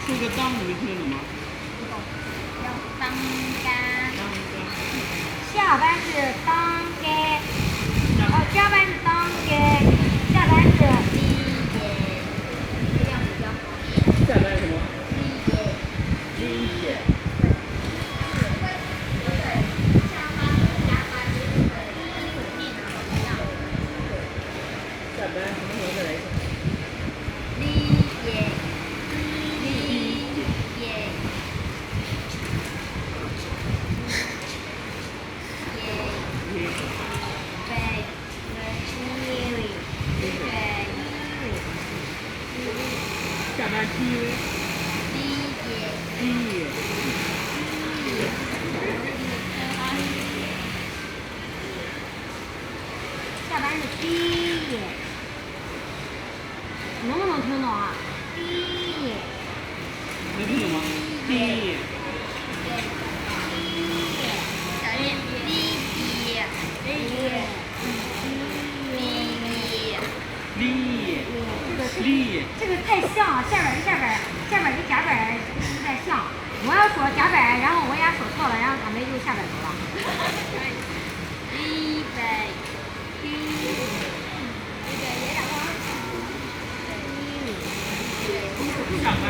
这个当你们听得懂吗？当当。下班是当该，哦，加班是当该，下班是第一节，这样比较方便。下班什么？第一节。第一节。下班和下班就是一种念头一样。 下班，什么时候再来一次？第一节，第一节，节，节，下班第一节，第一节。 下班的第一眼，能不能听懂啊？第一眼，能听懂吗？第一眼，第一眼，第一眼，第一眼，第一眼，第一眼，这个太像了，下边儿跟下边儿，下边儿跟甲板儿不太像。我要说甲板儿，然后我俩说错了，然后他们就下板头了。 第一杯，第一杯，下班，